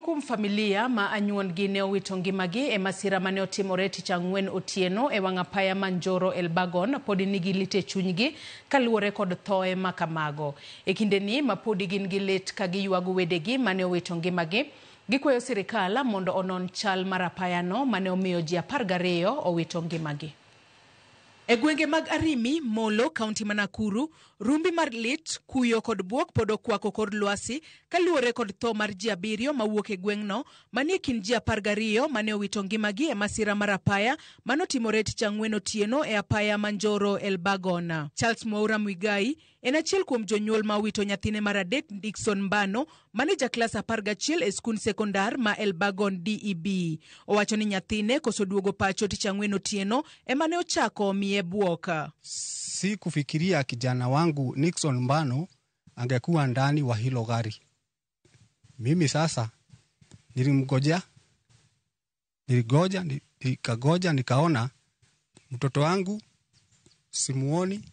Kuom familia ma anyuondgi ne owito ngimagi e masira mane otimore tich ang'wen otieno e wang' apaya ma Njoro Elburgon pod nigi lit e chunygi kaluwore kod thoe ma kamago. E kindeni ma podi gin gi lit ka giywago wedegi mane owito ngimagi, gikwayo sirikal mondo onon chal mar apayano mane omiyo ji 12 owito ngimagi. E gwenge mag Arimi, Molo, kaunti ma Nakuru, rumbi mar lit, kuyo kod bwok pod okwako kor lwasi kaluwore kod tho mar ji 7 mawuok e gweng'no manie kind ji 12 mane owito ngimagi e masira mar apaya manotimore tich ang'wen otieno e apaya ma Njoro Elburgon. Charles Mwaura Muigai en achiel kuom jonyuol ma owito nyathine mar adek Dickson Mbano mane ja klas 11 e skund sekondar ma Elburgon DEB. Owacho ni nyathine koso duogo pacho tich ang'wen otieno ema ne ochako miye bwok. Sikufikiria kijana wangu Nixon Mbano angekuwa ndani wa hilo gari. Mimi sasa nilimgojea, niligoja, nikagoja, nikaona mtoto wangu simuoni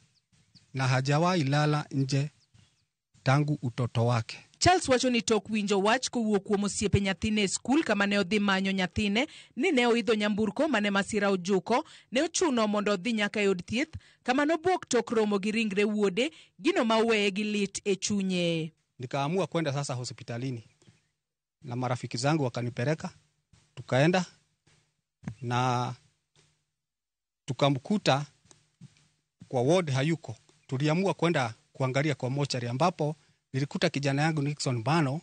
na hajawahi lala nje tangu utoto wake. Charles wacho ni tok winjo wach kowuok kuom osiepe nyathine e skul kama ne odhi manyo nyathine ni ne oidho nyamburko mane masira ojuko, ne ochuno mondo odhi nyaka e od thieth kama nobwok tok romo gi ringre wuode, gino ma oweye gi lit e chunye. Nikaamua kwenda sasa hospitalini na marafiki zangu wakanipeleka, tukaenda na tukamkuta kwa ward hayuko. Tuliamua kwenda kuangalia kwa mochari ambapo nilikuta kijana yangu Nixon Mbano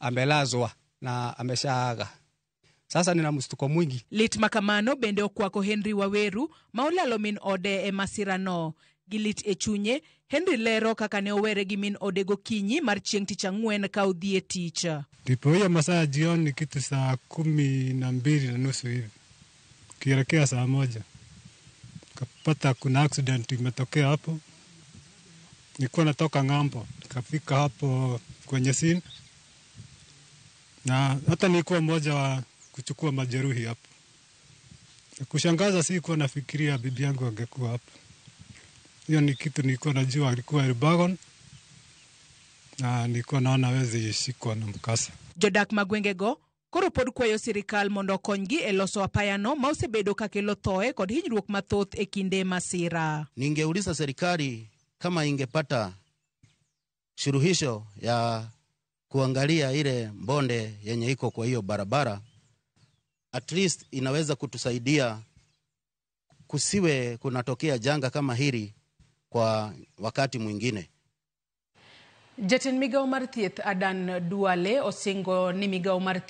amelazwa na ameshaaga. Sasa nina mshtuko mwingi. Lit makamano bende okwako Henry Waweru ma olalo min ode e masirano. Gi lit e chunye, Henry lero kaka ne owere gi min ode gokinyi mar chieng' tich ang'wen ka odhi e tich. Ndipo hiyo masaa ya jioni kitu saa 12:30 hivi kielekea saa 1 kapata kuna accident imetokea hapo. Nilikuwa natoka ng'ambo, nikafika hapo kwenye scene na hata nilikuwa mmoja wa kuchukua majeruhi hapo. Kushangaza, sikuwa nafikiria bibi yangu angekuwa hapo. Hiyo ni kitu nilikuwa najua alikuwa Elburgon na nilikuwa naona hawezi shikwa na mkasa. Jodak ma gwengego koro pod kwayo sirikal mondo okonygi e loso apayano ma osebedo kakelo thoe kod hinyruok mathoth e kinde masira. Ningeuliza serikali kama ingepata suluhisho ya kuangalia ile mbonde yenye iko kwa hiyo barabara, at least inaweza kutusaidia kusiwe kunatokea janga kama hili kwa wakati mwingine. Jatend migao mar thieth Adan Duale osingo ni migao mar